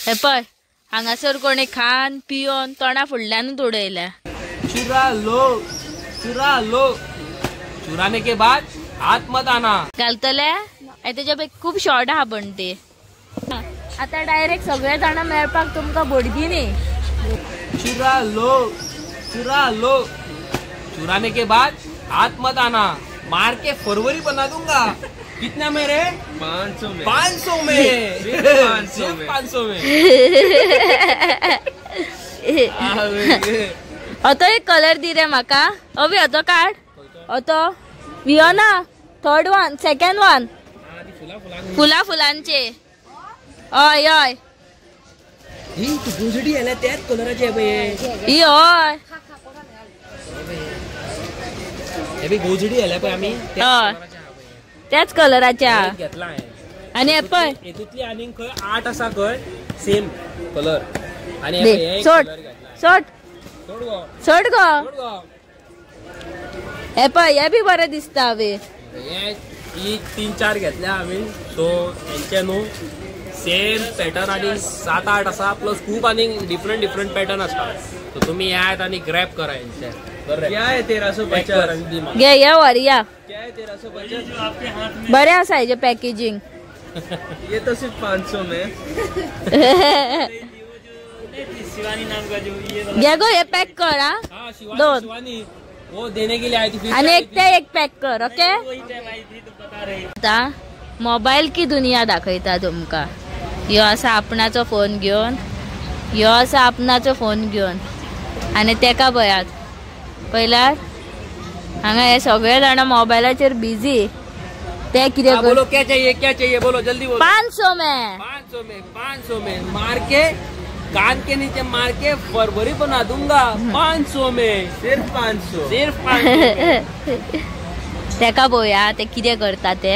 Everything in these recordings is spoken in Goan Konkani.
हे पळय हांगासर कोणी खान पियोन तोंडा फुडल्यानूच उडयल्या. चुरा लो चुरा लो, चुराने के बाद हाथ मत आना. घालतले तेच्या पैकी खूप शॉर्ट आहा पण ते. आता डायरेक्ट सगळे जाण मेळपाक तुमकां बोडगिनी. चुरा लो चुरा लो, चुराने के बाद हाथ मत आना, मार के फरवरी बना दूंगा. कितना में रे? 500 में. 500 में, 500 में, 500 में. अतो एक कलर दी रे माका. अभी अतो काड अतो वियोना थर्ड वन सेकंड वन फुला फुलांचे. हय हय गोजडी आल्या त्याच कलराचे. ही हय गोजडी आल्या पळय आमी त्याच कलराच्या घेतला. आनी पळय हेतूंतली आनीक खंय 8 आसा खंय सेम कलर. आनी सोड सोड सोड गो. हे पळय हे बी बरें दिसता. हांवें ही 3-4 घेतल्या आमी. सो हेंचे न्हू सेम पॅटर्न आनी 7-8 आसा प्लस खूब आनी डिफरंट डिफरंट पॅटर्न आसता. सो तुमी येयात आनी ग्रॅब करा हेंचे. क्या है 1350? घे या व्हरया. क्या है 1350? बरें आसा हेजें पॅकेजींग. ये तो सिर्फ 500 में. घे गो हे पॅक कर. हा दोन वो देने के लिए आई थी. आणि एक ते एक पॅक कर. ओके आता मोबायल की दुनिया दाखयता तुमकां. ह्यो आसा आपणाचो फोन घेवन, ह्यो आसा आपणाचो फोन घेवन आनी तेका पळयात पयल्यार हांगा हे सगळे जाण मोबायलाचेर बिजी. ते कितें बोलो क्या चाहिए क्या चाहिए बोलो जल्दी बोलो. 500 में 500 में 500 में मार के कान के नीचे मार के फरवरी बना दूंगा. 500 में सिर्फ 500 सिर्फ 500. तेका पळोवया ते कितें करता ते.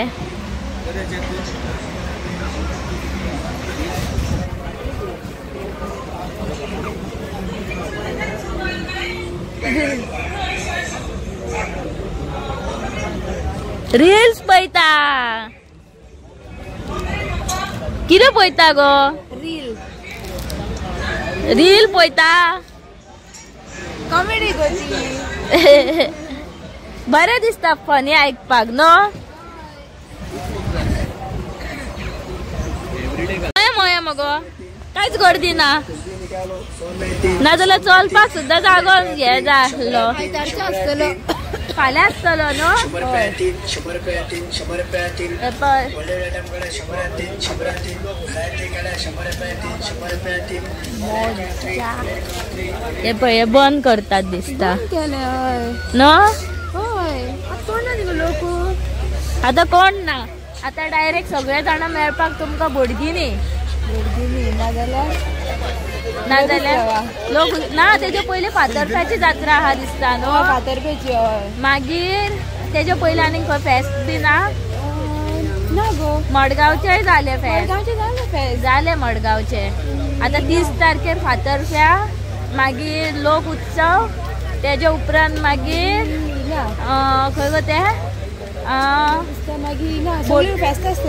रील्स पळयता. कितें पळयता गो? रील रील पळयता. कॉमेडी गो ती. बरें दिसता फनी आयकपाक न्हू. मोया मगो कांयच गर्दी ना, नाजाल्यार चलपाक सुद्दां जागो हे जाल्लो. फाल्यां आसतलो न्हू. हे पळय हे बंद करतात दिसता न्हू. आतां कोण ना, आतां डायरेक्ट सगळे जाण मेळपाक तुमकां बोडगिनी. नाजाल्यार लोक ना. तेजे पयलीं फातर्प्याची जात्रा आहा दिसता न्हू. फातर्प्याची मागीर तेजे पयलीं आनीक खंय फेस्त बी ना? ना गो. मडगांवचेय जालें फेस्त. जालें मडगांवचे. आतां 30 तारखेर फातर्प्या, मागीर लोक उत्सव, तेजे उपरांत मागीर खंय गो ते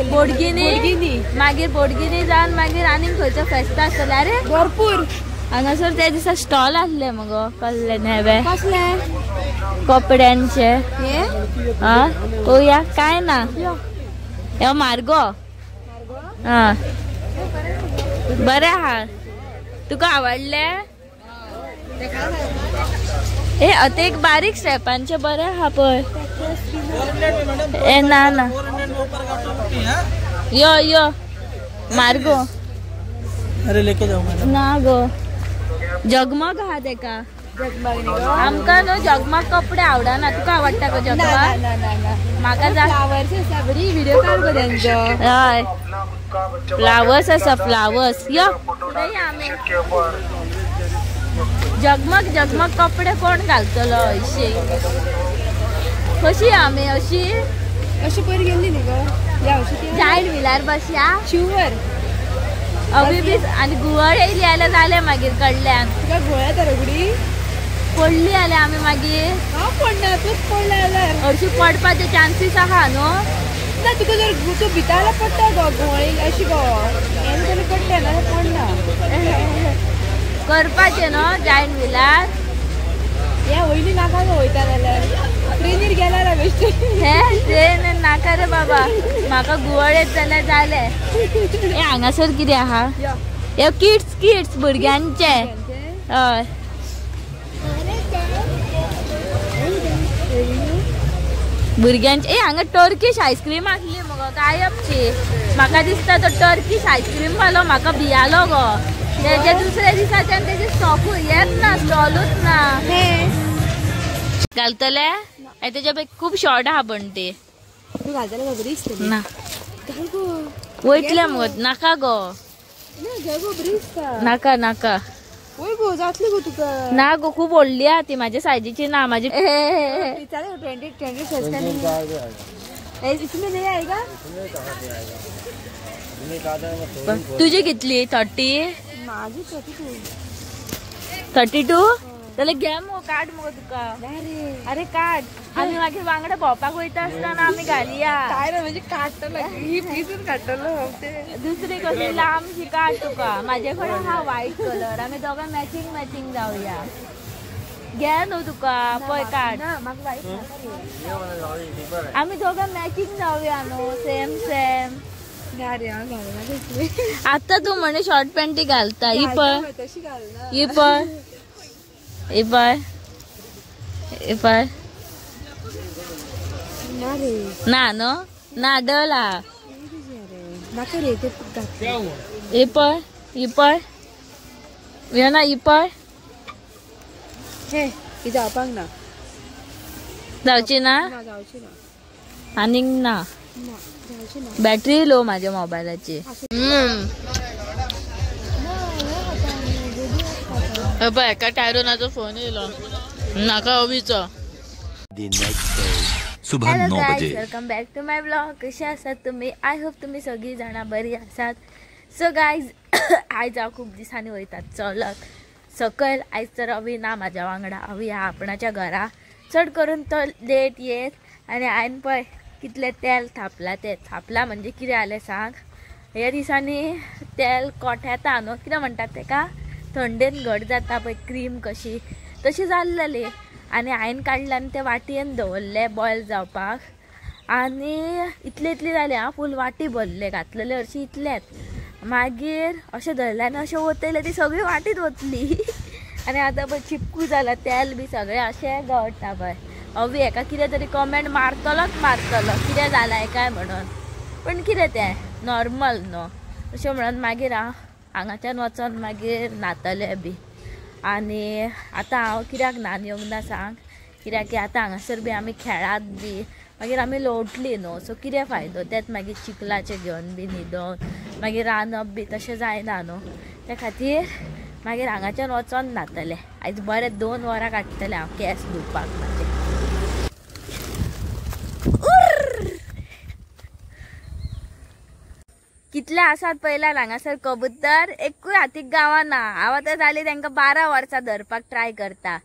बोडगिनी. मागीर बोडगिनी जावन मागीर आनीक खंयचो फेस्त आसतलें. अरे भरपूर हांगासर त्या दिसा स्टॉल आसले मगो कसले नवे कसले कपड्यांचे. पळोवया काय ना. ह्यो मार्गो. हा बरें आहा. तुका आवडलें? ए आतां एक बारीक स्टेपांचे बरें आहा पळय. ए ना ना यो यो मार्गो. अरे लेके जाऊंगा ना गो. जगमग आहा तेका. आमकां न्हू जगमग कपडे आवडना. तुका आवडटा गो जगमग? म्हाका फ्लावर्स आसा बरी. व्हिडिओ काड गो तेंचो. हय फ्लावर्स आसा फ्लावर्स. यो आमी जगमग जगमग कपडे कोण घालतलो अशी? कशी आमी अशी अशी पयर गेल्ली न्ही गो ह्या अशी जायंट व्हिलार बसया शुवर अभी बी. आनी घुंवळ येयली जाल्यार जालें मागीर कडल्यान. तुका घुंवळ येता रोखडी? पडली जाल्यार आमी मागीर. हांव पडना, तूंच पडलें जाल्यार. हरशीं पडपाचे चान्सीस आहा न्हू. ना तुका जर तूं भिता जाल्यार पडटा गो घुंवळ अशी गो हें तरी पडटा ना पडना. करपाचें न्हू जायंट व्हिलार. या वयली नाका गो वयता जाल्यार ट्रेनीर गेल्यार बेश्टे. हे ट्रेन नाका रे बाबा, म्हाका गुवळ येत जाल्यार जालें. हे हांगासर कितें आहा? हे किड्स किड्स भुरग्यांचे. हय भुरग्यांचे. ए हांगा टर्कीश आयस्क्रीम आसली मगो गायबची. म्हाका दिसता तो टर्कीश आयस्क्रीम वालो म्हाका भियालो गो. तेजे दुसऱ्या दिसाच्यान तेजे स्टॉकूच येत ना, स्टॉलूच ना. घालतले तेच्या खूब शॉर्ट आहा पण ते. तूं घालतले बरी दिसतली ना वयतले मगो. नाका गो, नाका नाका जातली गो तुका. ना गो खूब व्हडली आहा ती, म्हाज्या सायजीची ना. म्हाजी तुजी कितली? 30? 32? जाल्यार घे मुगो, काड मुगो तुका. अरे काड, आमी मागीर वांगडा भोंवपाक वयता आसतना आमी घालया. दुसरी कसली लांबशी काड तुका. म्हाजे कडेन आहा व्हायट कलर, आमी दोगां मॅचिंग मॅचिंग जावया. घे न्हू तुका, पळय काड. आमी दोगां मॅचिंग जावया न्हू, सेम सेम. आतां तूं म्हणे शॉर्ट पॅन्टी घालता. ही पळय, ही पळय, ही पळय, ही पळय. ना न्हू ना, डल आहा. ही पळय, ही पळय, यो ना, ही पळय. जावपाक ना, जावची ना आनीक ना. बॅटरी लो माझ्या मोबायलाची. पळय एका टायरोनाचो फोन येयलो नाका अवीचो. सुबह 9 बजे. Welcome back to my blog. कशे आसात तुम्ही? I hope तुम्ही सगळी जाणां बरी आसात. सो गायज आयज हांव खूब दिसांनी वयतात चलत सकयल. आयज तर अवी ना म्हाज्या वांगडा, अवी आहा आपणाच्या घरा. चड करून तो लेट येत. आनी हांवें पळय कितलें तेल थापलां. तें थापलां म्हणजे कितें जालें सांग, ह्या दिसांनी तेल कोठेता न्हू, कितें म्हणटात तेका, थंडेन घट जाता पळय क्रीम कशी, तशी जाल्लेली. आनी हांवें काडलें आनी ते वाटयेन दवरलें बॉयल जावपाक. आनी इतले इतले जालें आं, फूल वाटी भरलें, घातलेले हरशीं इतलेंच. मागीर अशें धरलें आनी अशें वतयलें, ती सगळी वाटीत वतली. आनी आतां पळय चिपकू जालां तेल बी सगळें अशें गळटा पळय. अवी हेका कितें तरी कमेंट मारतलोच मारतलो कितें जालां काय म्हणून, पण कितें तें नॉर्मल न्हू अशें म्हणून मागीर हांव हांगाच्यान वचोन मागीर न्हातलें बी. आनी आतां हांव कित्याक न्हान येवंक ना सांग, कित्याक की आतां हांगासर बी आमी खेळात बी, मागीर आमी लोटली न्हू, सो कितें फायदो तेंच मागीर चिखलाचें घेवन बी न्हिदोन मागीर रांदप बी तशें जायना न्हू. त्या खातीर मागीर हांगाच्यान वचोन न्हातलें. आयज बरें 2 वरां काडटलें हांव केंस धुवपाक म्हाजे. कितले आसात पयल्यार हांगासर कबूतर, एकूय हातीक गावना. हांव आतां जाली तांकां 12 वर्सां धरपाक ट्राय करता,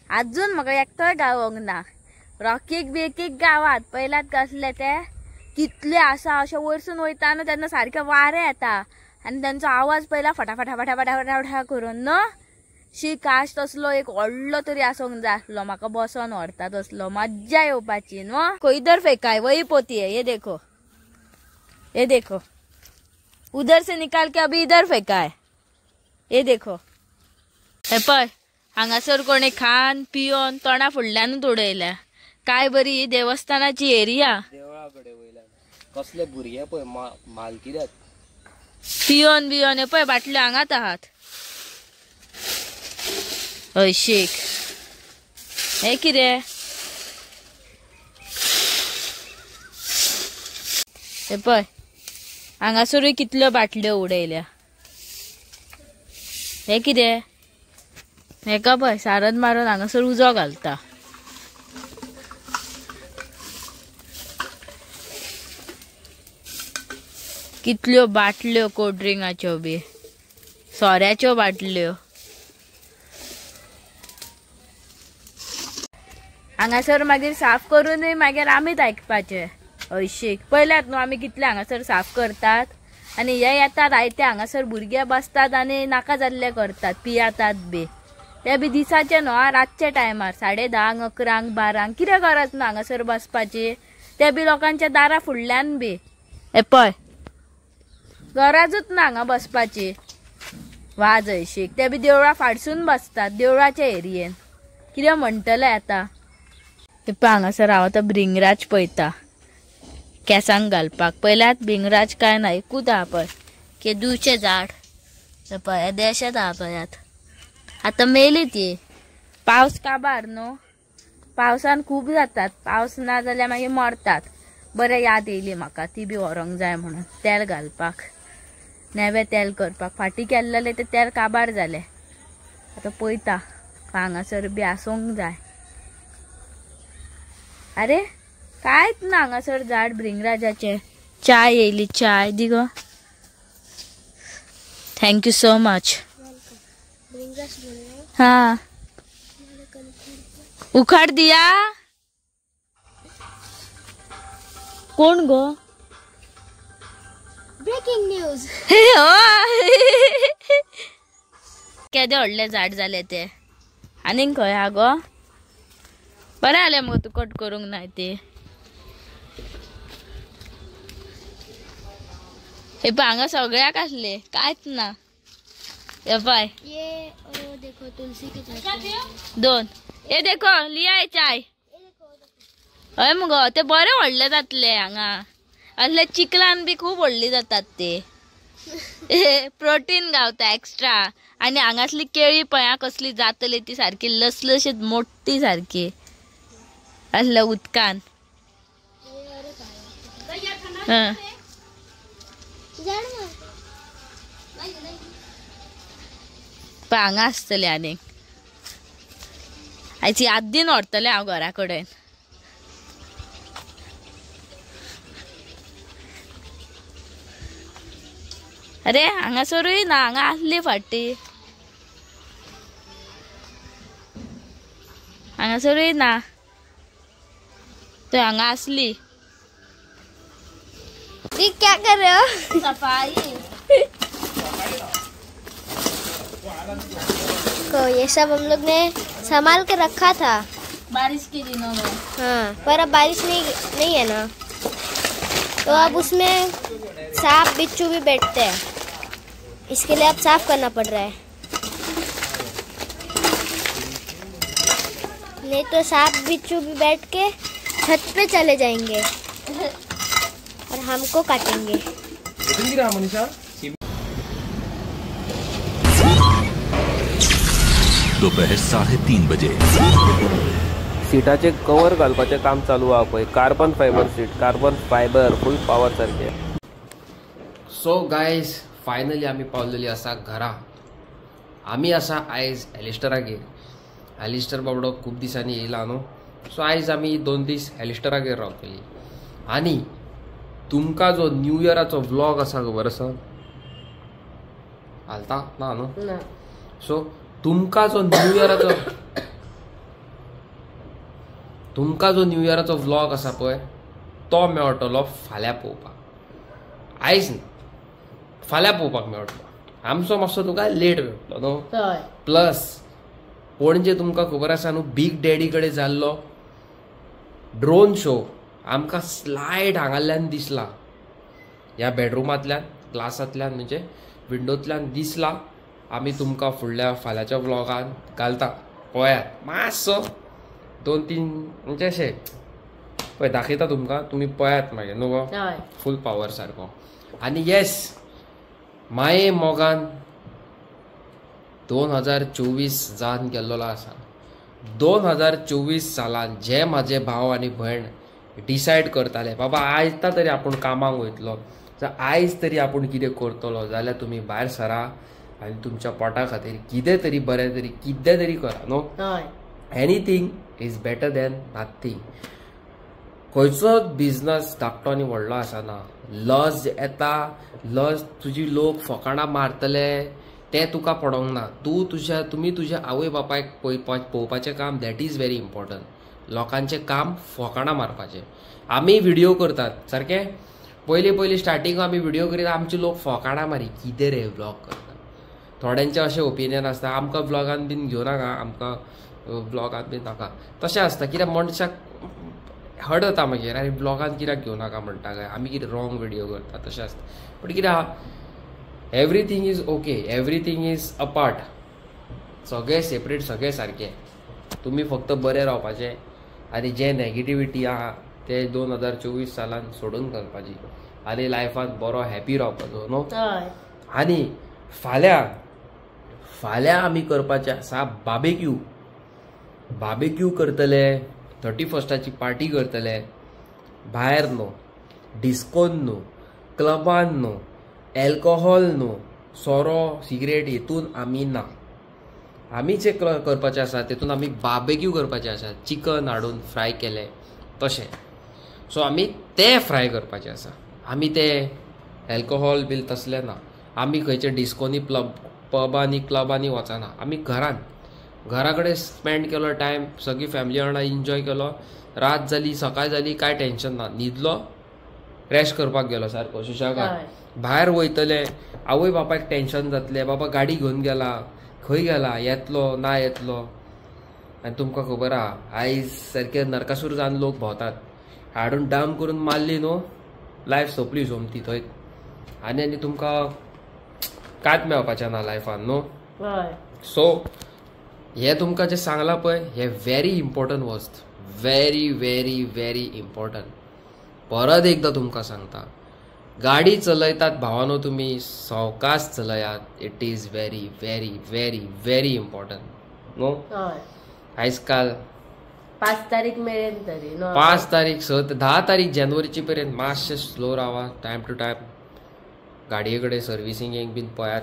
आजून म्हाका एकटोय गावोंक ना. रॉकीक बी एक एक गावात पयल्यात कसले ते कितले आसा, अशें वयरसून वयता न्हू तेन्ना सारकें वारें येता आनी तेंचो आवाज पयला फटाफटा फटाफटा फटाफटा करून न्हू. शी काश तसलो एक व्हडलो तरी आसूंक जाय आसलो, म्हाका बसोन व्हरता तसलो, मज्जा येवपाची न्हू. खंय फेकाय वही पोती है, ये देखो, ये देखो, उधर से निकाल के अभी इधर फेंका है, ये देखो. हे पळय हांगासर कोणी खान पियोन तोंडा फुडल्यानूच उडयल्या. काय बरी ही देवस्थानाची एरिया. देवळा कडेन वयल्यान कसले भुरगे पळय मालकिल्यात पियोन बियोन. हे पळय बाटल्यो हांगात आहात. हय शीक हे कितें? हे पळय हांगासरूय कितल्यो बाटल्यो उडयल्या. हे कितें? हेका पळय सारन मारून हांगासर उजो घालता. कितल्यो बाटल्यो कोल्ड ड्रिंकाच्यो बी, सोऱ्याच्यो बाटल्यो. हांगासर मागीर साफ करूनय मागीर आमीच आयकपाचें. हयशीक पयल्यात न्हू आमी कितले हांगासर साफ करतात. आनी हे येतात आयते हांगासर भुरगे बसतात आनी नाका जाल्ले करतात, पियातात बी. ते बी दिसाचे न्हू, रातच्या टायमार 10:30 11 12 कितें गरज ना हांगासर बसपाची. ते बी लोकांच्या दारा फुडल्यान बी. हे पळय गरजूच ना हांगा बसपाची. वाज हयशीक ते बी देवळा फाटसून बसतात, देवळाच्या एरियेन. कितें म्हणटले आतां. ते पळय हांगासर हांव आतां भिंगराज पळयता केंसांक घालपाक. पयल्यात भिंगराज काय ना, एकूच आहा पळय केदूचें झाड. पळय येदेशेंच आहा पळयात. आतां मेली ती. पावस काबार न्हू, पावसान खूब जातात, पावस ना जाल्यार मागीर मरतात. बरें याद येयली म्हाका ती बी व्हरोंक जाय म्हणून तेल घालपाक, नेवें तेल करपाक. फाटीं केल्लें तें तेल काबार जालें. आतां पळयता हांगासर बी आसूंक जाय. अरे कांयच ना हांगासर झाड भिंगराजाचें. चाय येयली, चाय दी गो. Thank you so much. हाँ उखाड दिया. कोण गो? Breaking news. केदे व्हडलें झाड जालें तें. आनीक खंय आहा गो? बरें जालें मुगो तूं कट करूंक नाय ती. हे पळय हांगा सगळ्याक आसले, कांयच ना. हे पळय ये देखो तुलसी के झाड दोन. हे देखो लिया है चाय. हय मुगो ते बरे व्हडले जातले हांगा. असले चिकलान बी खूब व्हडली जातात ते. प्रोटीन गावता एक्स्ट्रा. आनी हांगासली केळी पळया कसली जातली ती, सारकी लसलशीत मोठी सारकी असल्या उदकान. पळय हांगा आसतले आनीक. आयची यादीन व्हरतलें हांव घरा कडेन. अरे हांगासरूय ना, हांगा आसली फाटी. हांगासरूय ना, थंय हांगा आसली. क्या कर रहे हो? सफाई. को ये सब हम लोग ने संभाल के रखा था बारिश के दिनों में। हाँ, पर अब बारिश नहीं है ना, तो अब उसमें सांप बिच्छू भी बैठते हैं, इसके लिए अब साफ करना पड़ रहा है, नहीं तो सांप बिच्छू भी बैठ के छत पे चले जाएंगे और हमको काटेंगे। दोपहर 3:30 बजे सीटाचे कवर घालपाचें काम चालू आहा पळय. Carbon fibre seat, carbon fibre full power सारकें. सो गायज फायनली आमी पावलेली आसा घरा. आमी आसा आयज एलिस्टरागेर. एलिस्टर बाबडो खूब दिसांनी येयला न्हू, सो आयज आमी 2 दीस एलिस्टरागेर रावतली. आनी तुमकां जो न्यू इयराचो व्लॉग आसा खबर आसा घालता ना न्हू, सो तुमकां जो न्यू इयराचो व्लॉग आसा पळय तो मेळटलो फाल्यां पळोवपाक. आयज न्ही, फाल्यां पळोवपाक मेळटलो. आमचो मातसो तुका लेट मेळटलो न्हू. प्लस पणजे तुमकां खबर आसा न्हू, बीग डॅडी कडेन जाल्लो ड्रोन शो आमकां स्लायड हांगाल्यान दिसला, ह्या बेडरुमांतल्यान ग्लासांतल्यान म्हणजे विंडोंतल्यान दिसला. आमी तुमकां फुडल्या फाल्यांच्या व्लॉगान घालता, पळयात मातसो 2-3 म्हणजे अशें पळय दाखयता तुमकां, तुमी पळयात मागीर न्हू गो फूल पावर सारको. आनी येस, माये मोगान 2024 जावन गेल्लो आसा. 2024 सालान जे म्हाजे भाव आनी भयण डिसायड करताले बाबा आयज तरी आपूण कामाक वयतलो, आयज तरी आपूण कितें करतलो, जाल्यार तुमी भायर सरा आनी तुमच्या पोटा खातीर कितें तरी बरें तरी कितें तरी करा न्हू. Anything is better than nothing. खंयचोच बिजनस धाकटो आनी व्हडलो आसना. लज येता, लज तुजी लोक फकाणां मारतले तें तुका पडोंक ना. तूं तुज्या तुमी तुज्या आवय बापायक पळोवपाचें काम, that is very important. लोकांचें काम फकाणां मारपाचें. आमी व्हिडियो करतात सारकें, पयलीं पयलीं स्टार्टींग आमी व्हिडियो करीत आमचे लोक फोकाणां मारी कितें रे व्लॉग करता. थोड्यांचें अशें ओपिनियन आसता आमकां व्लॉगान बीन घेवं नाका, आमकां व्लॉगान बीन नाका, तशें आसता. कित्याक मनशाक हर्ट जाता मागीर, आरे व्लॉगान कित्याक घेवं नाका म्हणटा काय, आमी कितें रॉंग व्हिडियो करता, तशें आसता. बट कितें आहा, everything is okay, everything is a part, सगळें सेपरेट, सगळें सारकें. तुमी फक्त बरें रावपाचें आनी जे नेगेटिविटी आहा ते 2024 सालान सोडून घालपाची आनी लायफान बरो हॅपी रावपाचो न्हू. आनी फाल्यां फाल्यां आमी करपाचें आसा बार्बेक्यू. बार्बेक्यू करतले, 31स्टाची पार्टी करतले. भायर न्हू, डिस्कोन न्हू, क्लबान न्हू, एल्कोहोल न्हू, सोरो सिगरेट हेतून आमी ना. आमी जे करपाचें आसा तेतून आमी बार्बेक्यू करपाचें आसा, चिकन हाडून फ्राय केलें तशें. सो आमी ते फ्राय करपाचें आसा, आमी ते एल्कोहोल बील तसलें ना. आमी खंयचे डिस्कोनी पबांनी क्लबांनी वचना, आमी घरान घरा कडेन स्पेंड केलो टायम, सगळी फॅमिली वांगडा एन्जॉय केलो. रात जाली सकाळ जाली कांय टेंशन ना, न्हिदलो, रेस्ट करपाक गेलो सारको सुशेगाद. भायर वयतले आवय बापायक टेंशन जातलें, बाबा गाडी घेवन गेला, खंय गेला, येतलो ना येतलो. आनी तुमकां खबर आहा आयज सारके नरकासूर जावन लोक भोंवतात, हाडून डाम करून मारली न्हू, लायफ सोंपली सोमती थंय. आनी आनी तुमकां कांयच मेळपाचें ना लायफान न्हू. सो हे तुमकां जें सांगलां पळय हे व्हेरी इम्पॉर्टंट वस्त, व्हेरी व्हेरी व्हेरी इम्पॉर्टंट. परत एकदां तुमकां सांगता, गाडी चलयतात भावानो तुमी सवकास चलयात, it is very very very very important न्हू. आयज काल 5 तारीख मेरेन तरी, 5 तारीख 6 10 तारीख जानेवारीची पर्यंत मातशें स्लो रावा, टायम टू टायम गाडये कडेन सर्विसिंगेक बीन पळयात,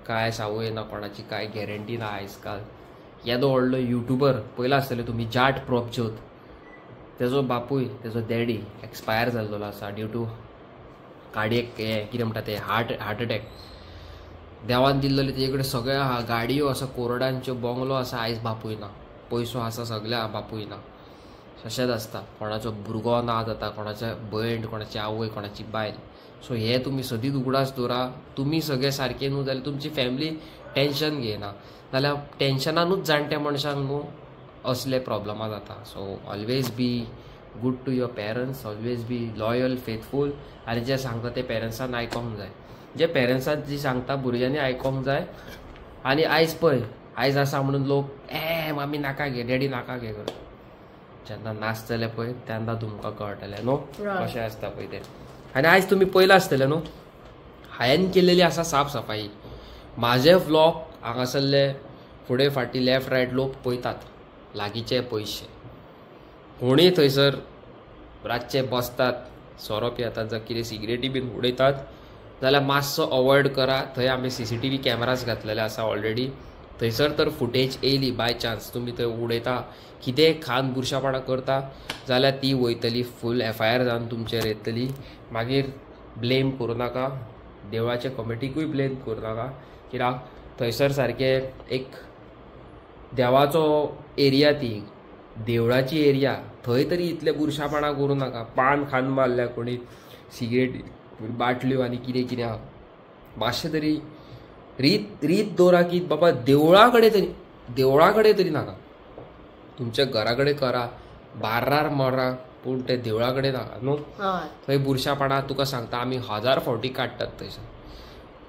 काय सांगू येना कोणाची काय गॅरंटी ना आयज काल. येदो व्हडलो युट्यूबर पयला आसतले तुमी, जाट प्रॉपज्योत, तेजो बापूय तेजो डॅडी एक्सपायर जाल्लो आसा ड्यू टू कार्डियक हें कितें म्हणटा तें हार्ट अटॅक. देवान दिल्लें तेजे कडेन सगळें आहा, गाडयो आसा, कोरोडांच्यो, बंगलो आसा, आयज बापूय ना, पयसो आसा सगळें आहा, बापूय ना. तशेंच आसता, कोणाचो भुरगो ना जाता, कोणाचे भयण, कोणाची आवय, कोणाची बायल. सो हे तुमी सदींच उगडास दवरा, तुमी सगळे सारके न्हू जाल्यार तुमची फॅमिली टेंशन घेयना, जाल्यार टेंशनानूच जाणट्या मनशांक न्हू असले प्रॉब्लमां जाता. So always be good to your parents, always be loyal, faithful. आनी जें सांगता तें पेरंट्सान आयकोंक जाय, जे पेरंट्सान जी सांगता भुरग्यांनी आयकोंक जाय. आनी आयज पळय आयज आसा म्हणून लोक ए मामी नाका घे, डॅडी नाका घे करता, जेन्ना नासतले पळय तेन्ना तुमकां कळटलें न्हू कशें आसता पळय तें. आनी आयज तुमी पयलां आसतलें न्हू, हांवें केलेली आसा साफ सफाई. म्हाजे व्लॉग हांगासरले फुडें फाटीं लेफ्ट रायट लोक पळयतात, लागींचे पयशे कोणूय थंयसर रातचे बसतात, सोरो पियेतात जावं कितें सिगरेटी बीन उडयतात जाल्यार मातसो अवॉयड करा. थंय आमी CCTV cameras घातलेले आसा ऑलरेडी, थंयसर तर फुटेज येयली बाय चान्स तुमी थंय उडयता कितें खान बुरशापणां करता जाल्यार ती वयतली फूल FIR जावन तुमचेर येतली. मागीर ब्लेम करूं नाका, देवळाचे कमिटीकूय ब्लेम करूं नाका, कित्याक थंयसर सारकें एक देवाचो एरिया, ती देवळाची एरिया, थंय तरी इतले बुरशापणां करूं नाका. पान खान मारल्या कोणी, सिगरेट बाटल्यो आनी कितें कितें आहा, मातशें तरी रीत रीत दवरा की बाबा देवळा कडेन तरी नाका, तुमच्या घरा कडेन करा, बार्रार मरा, पूण ते देवळा कडेन नाका न्हू. थंय बुरशापणां तुका सांगता आमी 1000 फावटी काडटात थंयसर.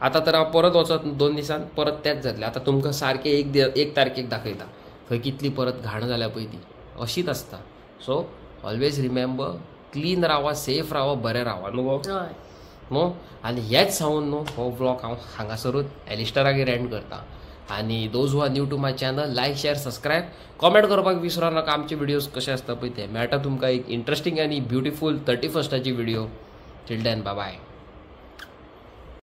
आतां तर हांव परत वचत 2 दिसान परत तेंच जातलें. आतां तुमकां सारकें 1 तारखेक दाखयता थंय कितली परत घाण जाल्या पळय ती, अशीच आसता. सो ऑलवेज रिमेंबर, क्लीन रावा, सेफ रावा, बरें रावा न्हू गो न्हू. आनी हेच सांगून न्हू हो व्लॉग हांव हांगासरूच एलिस्टरागेर एंड करता. आनी those who are new to my channel, like, share, subscribe, comment करपाक विसरो नाका. आमचे व्हिडियोज कशे आसता पळय ते. मेळटा तुमकां एक इंट्रस्टींग आनी beautiful 31स्टाची video. Till then, bye bye.